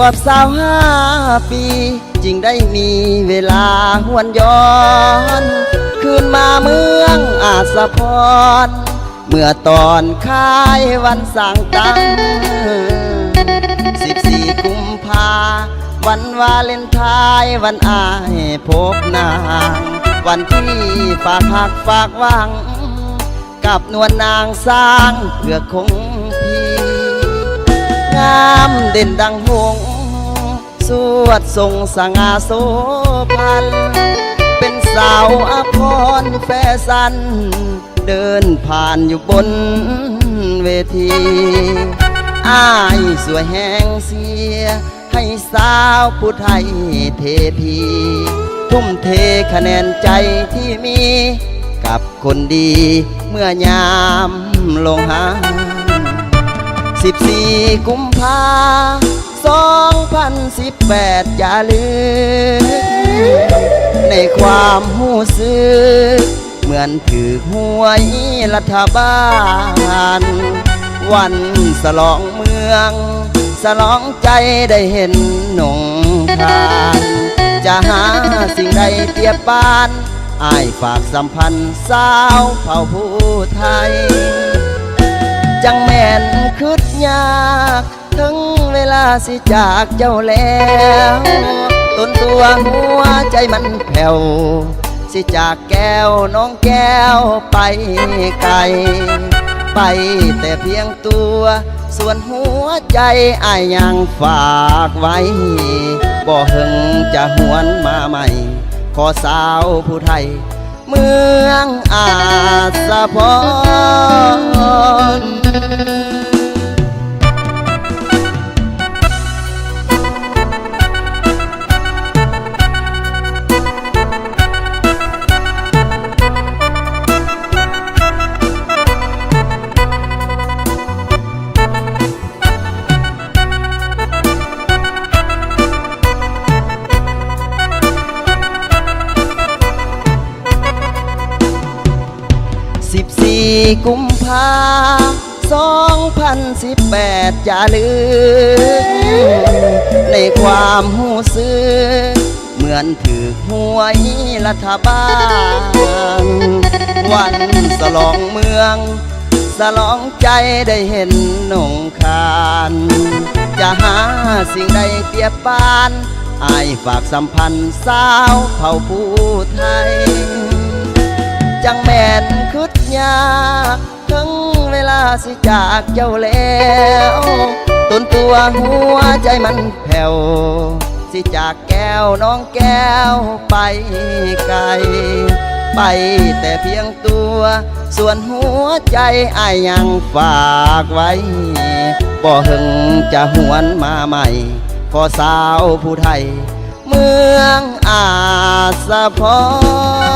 ຄວບຊາວຫ້າປີ ຈຶ່ງໄດ້ມີເວລາຫວນຍ້ອນ ຄືນມາເມືອງອາດສະພອນ ເມື່ອຕອນຄ້າຍວັນສ້າງຕັ້ງ ສິບສີ່ກຸມພາ ວັນວາເລັນທາຍ ວັນອ້າຍພົບນາງ ວັນທີ່ຝາກຮັກຝາກຫວັງ ກັບນວນນາງຊ້າງເຜືອກຄົງພີ ງາມເດັ່ນດັ່ງຫົງ ສວດຊົງສະຫງ່າໂສພັນ ເປັນສາວອາພອນແຟຊັນ ເດີນຜ່ານຢູ່ບົນເວທີ ອ້າຍຊ່ວຍແຮງເຊຍ ໃຫ້ສາວຜູ້ໄທເທພີ ທຸ່ມເທຄະແນນໃຈທີ່ມີ ກັບຄົນດີເມື່ອຍາມລົງຫານ ສິບສີ່ກຸມພາ ສອງພັນສິບແປດ ຈາລຶກ ໃນຄວາມຮູ້ສຶກ ເໝືອນຖືກຫວຍລັດຖະບານ ວັນສະຫຼອງເມືອງ ສະຫຼອງໃຈໄດ້ເຫັນໜົງຄານ ຈະຫາສິ່ງໃດປຽບປານ ອ້າຍຝາກສຳພັນຊາວເຜົ່າຜູ້ໄທ ຈັ່ງແມ່ນຄິດຍາກ ເຖິງເວລາຊິຈາກເຈົ້າແລ້ວ ຕົນຕົວຫົວໃຈມັນແຜ່ວ ຊິຈາກແກ້ວນ້ອງແກ້ວໄປໄກ ໄປແຕ່ພຽງຕົວ ສ່ວນຫົວໃຈອ້າຍຍັງຝາກໄວ້ ບໍ່ເຫິງຈະຫວນມາໃໝ່ ຂໍສາວຜູ້ໄທ ເມືອງອາດສະພອນ ສິບສີ່ກຸມພາ ສອງພັນສິບແປດ ຈາລຶກ ໃນຄວາມຮູ້ສຶກ ເໝືອນຖືກຫວຍລັດຖະບານ ວັນສະຫຼອງເມືອງ ສະຫຼອງໃຈໄດ້ເຫັນໜົງຄານ ຈະຫາສິ່ງໃດປຽບປານ ອ້າຍຝາກສຳພັນຊາວເຜົ່າຜູ້ໄທ ຈັ່ງແມ່ນຄິດຍາກ ເຖິງເວລາຊິຈາກເຈົ້າແລ້ວ ຕົນຕົວຫົວໃຈມັນແຜ່ວ ຊິຈາກແກ້ວນ້ອງແກ້ວໄປໄກ ໄປແຕ່ພຽງຕົວ ສ່ວນຫົວໃຈອ້າຍຍັງຝາກໄວ້ ບໍ່ເຫິງຈະຫວນມາໃໝ່ ຂໍສາວຜູ້ໄທ ເມືອງອາດສະພອນ.